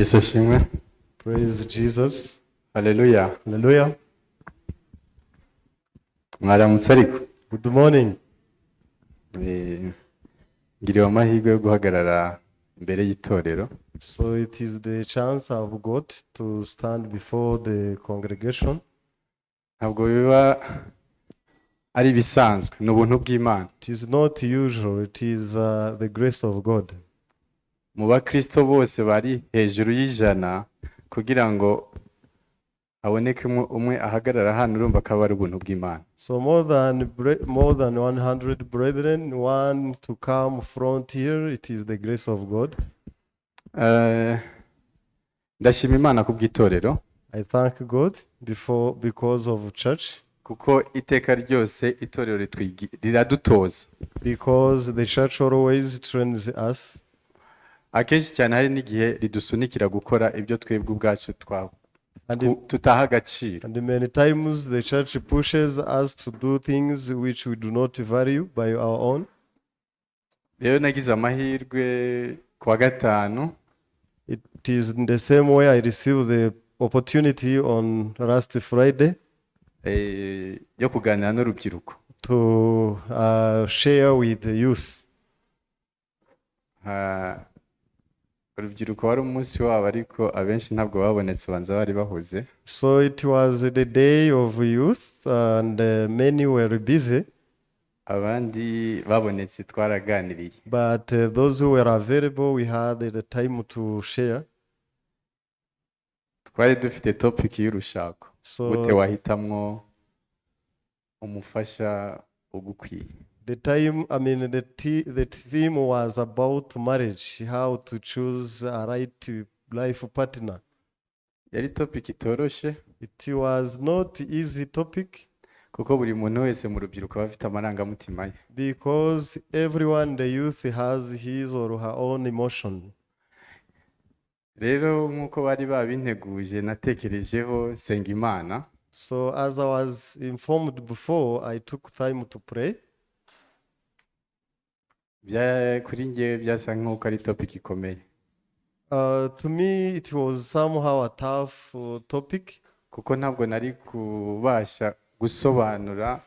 Yesu ashimwe. Praise Jesus. Haleluya. Hallelujah. Mwaramutse ariko. Good morning. Ngiriwe amahirwe yo guhagarara imbere y'itorero. So it is the chance I've got to stand before the congregation. Ntabwo biba ari ibisanzwe, ni ubuntu bw'Imana. It is not usual, it is the grace of God. Mu bakristo bose bari hejuru y'ijana, kugira ngo haboneke umwe ahagarara hano, urumva akaba ari ubuntu bw'Imana. So more than 100 brethren, one to come front here, it is the grace of God. Ndashima Imana ku bw'itorero, I thank God before because of church, kuko iteka ryose itorero riradutoza. Because the church always trains us. Akenshi cyane hari n'igihe ridusunikira gukora ibyo twebwe ubwacu tutaha agaciro. And many times the church pushes us to do things which we do not value by our own. Rero nagize amahirwe ku wa gatanu It is in the same way I received the opportunity on last Friday yo kuganira n'urubyiruko. To share with the youth. Urubyiruko wari umunsi wabo, ariko abenshi ntabwo babonetse, banza bari bahuze. So it was the day of youth, and many were busy. Abandi babonetse twaraganiriye. But those who were available, we had the time to share. Twari dufite topic y'urushako, So gute wahitamwo umufasha ugukwiye. The time, I mean, the theme was about marriage, how to choose a right life partner. Yari topic itoroshe, It was not easy topic, kuko buri muntu wese mu rubyiruko aba afite amarangamutima ye. Because everyone, the youth, has his or her own emotion. Rero nk'uko bari babinteguje, natekerejeho, nsenga Imana. So as I was informed before, I took time to pray. Kuri njyewe byasa nk'uko ari topic ikomeye, To me, it was somehow a tough topic, kuko ntabwo nari kubasha gusobanura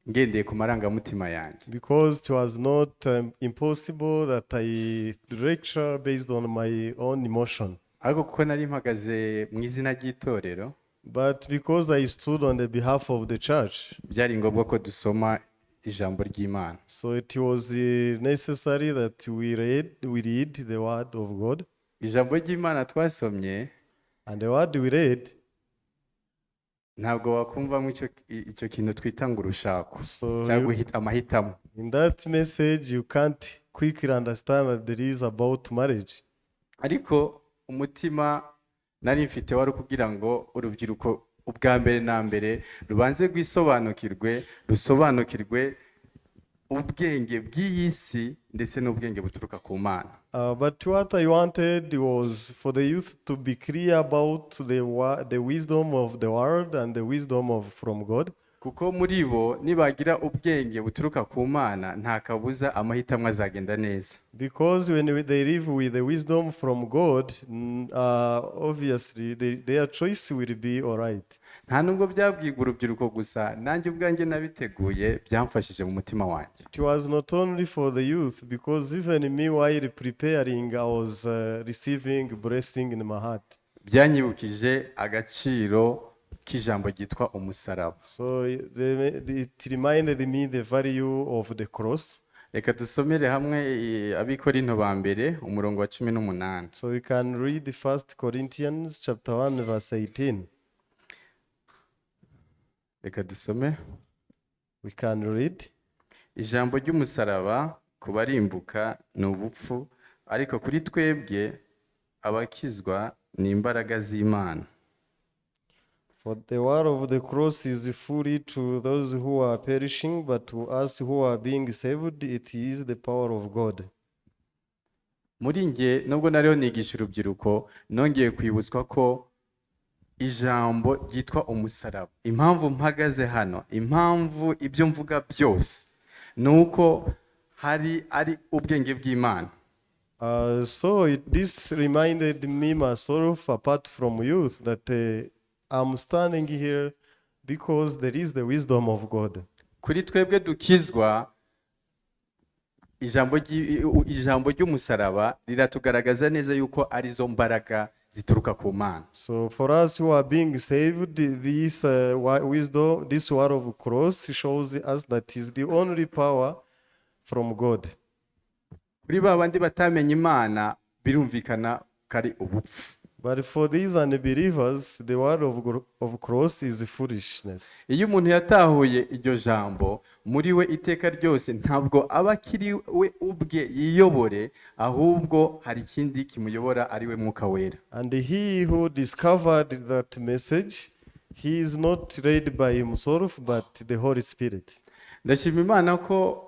ngendeye ku marangamutima yanjye. Because it was not impossible that I lecture based on my own emotion. Ariko kuko nari mpagaze mu izina ry'itorero, But because I stood on the behalf of the church, byari ngombwa ko dusoma ijambo ry'Imana. So it was necessary that we read the word of God. Ijambo ry'Imana twasomye, And the word we read, ntabwo wakumvamo icyo kintu twita ngo urushako so cyangwa amahitamo. In that message you can't quickly understand that there is about marriage. Ariko umutima nari mfite wari kugira ngo urubyiruko ubwa mbere na mbere rubanze rwisobanukirwe, rusobanukirwe ubwenge bw'iyi si ndetse n'ubwenge buturuka ku Mana. But what I wanted was for the youth to be clear about the wisdom of the world and the wisdom of from God. Kuko muri bo nibagira ubwenge buturuka ku Mana, nta kabuza amahitamo azagenda neza. Because when they live with the wisdom from God, obviously their choice will be all right. Nta nubwo byabwirwa urubyiruko gusa, nanjye ubwanjye nabiteguye byamfashije mu mutima wanjye. It was not only for the youth, because even me, while preparing, I was receiving blessing in my heart. Byanyibukije agaciro k'ijambo ryitwa umusaraba. So it reminded me the value of the cross. Reka dusomere hamwe Abikorinto ba mbere, umurongo wa 18. So we can read the First Corinthians chapter 1 verse 18. Reka dusome. We can read. Ijambo ry'umusaraba ku barimbuka ni ubupfu, ariko kuri twebwe abakizwa ni imbaraga z'Imana. For the word of the cross is folly to those who are perishing, but to us who are being saved, it is the power of God. Muri nge, nubwo nariho nigisha urubyiruko, nongeye kwibutswa ko ijambo ryitwa umusaraba, impamvu mpagaze hano, impamvu ibyo mvuga byose, ni uko hari ari ubwenge bw'Imana. So this reminded me myself, apart from youth, that I'm standing here because there is the wisdom of God. Kuri twebwe dukizwa, ijambo ry'umusaraba riratugaragaza neza yuko arizo mbaraga zituruka ku Mana. So for us who are being saved, this wisdom, this word of cross shows us that is the only power from God. Kuri ba bandi batamenye Imana, birumvikana ko ari ubupfu. But for these unbelievers, the word of cross is foolishness. Iyo umuntu yatahuye iryo jambo muri we, iteka ryose ntabwo aba akiri we ubwe yiyobore, ahubwo hari ikindi kimuyobora, ari we Mwuka Wera. And he who discovered that message, he is not led by himself, but the Holy Spirit. Ndashima Imana ko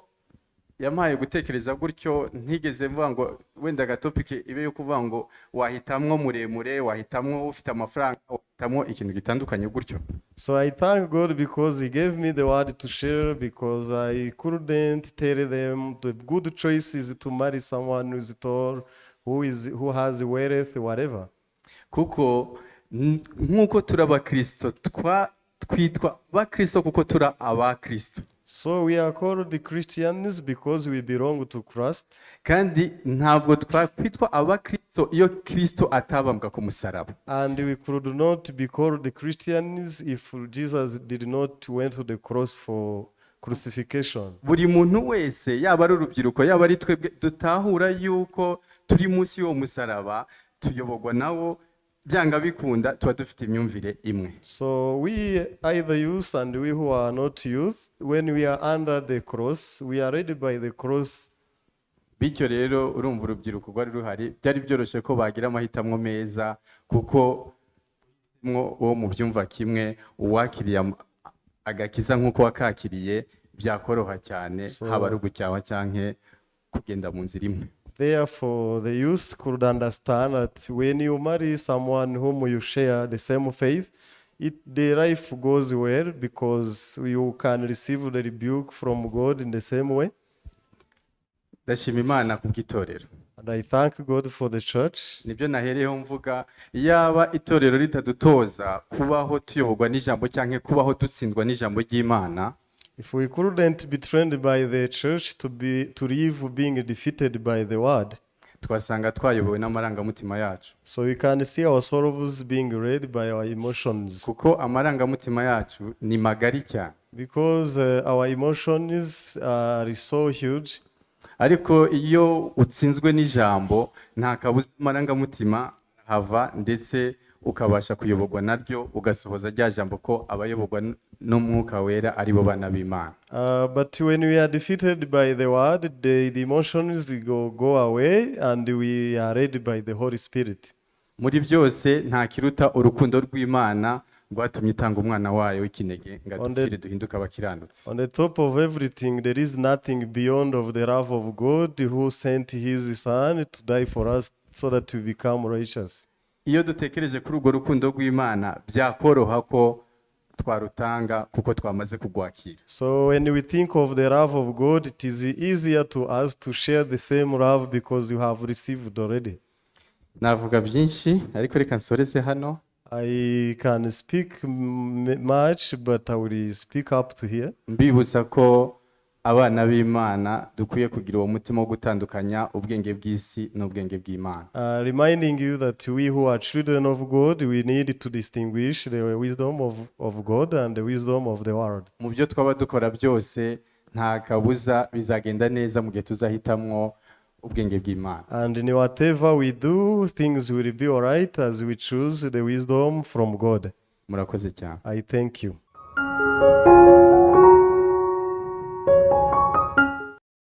yampaye gutekereza gutyo. Ntigeze mvuga ngo wenda agatopic ibe yo kuvuga ngo wahitamwo muremure, wahitamwo ufite amafaranga, wahitamwo ikintu gitandukanye gutyo. So I thank God because He gave me the word to share, because I couldn't tell them the good choice is to marry someone who is tall, who has wealth, whatever. Kuko nk'uko turi abakristo, twitwa abakristo kuko turi abakristo. So we are called the Christians because we belong to Christ. Kandi ntabwo twakwitwa abakristo iyo Kristo atabambwa ku musaraba. And we could not be called the Christians if Jesus did not went to the cross for crucifixion. Buri muntu wese, yaba ari urubyiruko, yaba ari twebwe dutahura yuko turi munsi y'uwo musaraba, tuyoborwa nawo, byanga bikunda tuba dufite imyumvire imwe. So we, either youth and we who are not youth, when we are under the cross, we are led by the cross. Bityo rero, urumva urubyiruko rwari ruhari, byari byoroshye ko bagira amahitamo meza, kuko mwo uwo mubyumva kimwe, uwakiriye agakiza nk'uko wakakiriye, byakoroha cyane, haba ari ugucyaha cyangwa kugenda mu nzira imwe. Therefore, the youth could understand that when you marry someone whom you share the same faith, the life goes well because you can receive the rebuke from God in the same way. Ndashima Imana ku bw'itorero. And I thank God for the church. Nibyo nahereyeho mvuga, yaba itorero ritadutoza kubaho tuyoborwa n'ijambo cyangwa kubaho dutsindwa n'ijambo ry'Imana, If we couldn't be trained by the church to live being defeated by the word, twasanga twayobowe n'amarangamutima yacu. So we can see ourselves being led by our emotions. Kuko amarangamutima yacu ni magari cyane. Because our emotions are so huge. Ariko iyo utsinzwe n'ijambo, nta kabuza amarangamutima hava, ndetse ukabasha kuyoborwa naryo, ugasohoza rya jambo ko abayoborwa n'Umwuka Wera ari bo bana b'Imana. But when we are defeated by the word, the emotions go away and we are led by the Holy Spirit. Muri byose, nta kiruta urukundo rw'Imana rwatumye itanga umwana wayo w'ikinege ngo adupfire duhinduke abakiranutsi. On the top of everything, there is nothing beyond of the love of God who sent his son to die for us so that we become righteous. Iyo dutekereje kuri urwo rukundo rw'Imana, byakoroha ko twarutanga kuko twamaze kugwakira. So when we think of the love of God, it is easier to us to share the same love because you have received already. Navuga byinshi, ariko reka nsoreze hano. I can speak much, but I will speak up to here. Mbibutsa ko abana b'Imana dukwiye kugira uwo mutima wo gutandukanya ubwenge bw'isi n'ubwenge bw'Imana. Reminding you that we who are children of God, we need to distinguish the wisdom of God and the wisdom of the world. Mu byo twaba dukora byose, nta kabuza bizagenda neza mu gihe tuzahitamwo ubwenge bw'Imana. And in whatever we do, things will be all right as we choose the wisdom from God. Murakoze cyane. I thank you.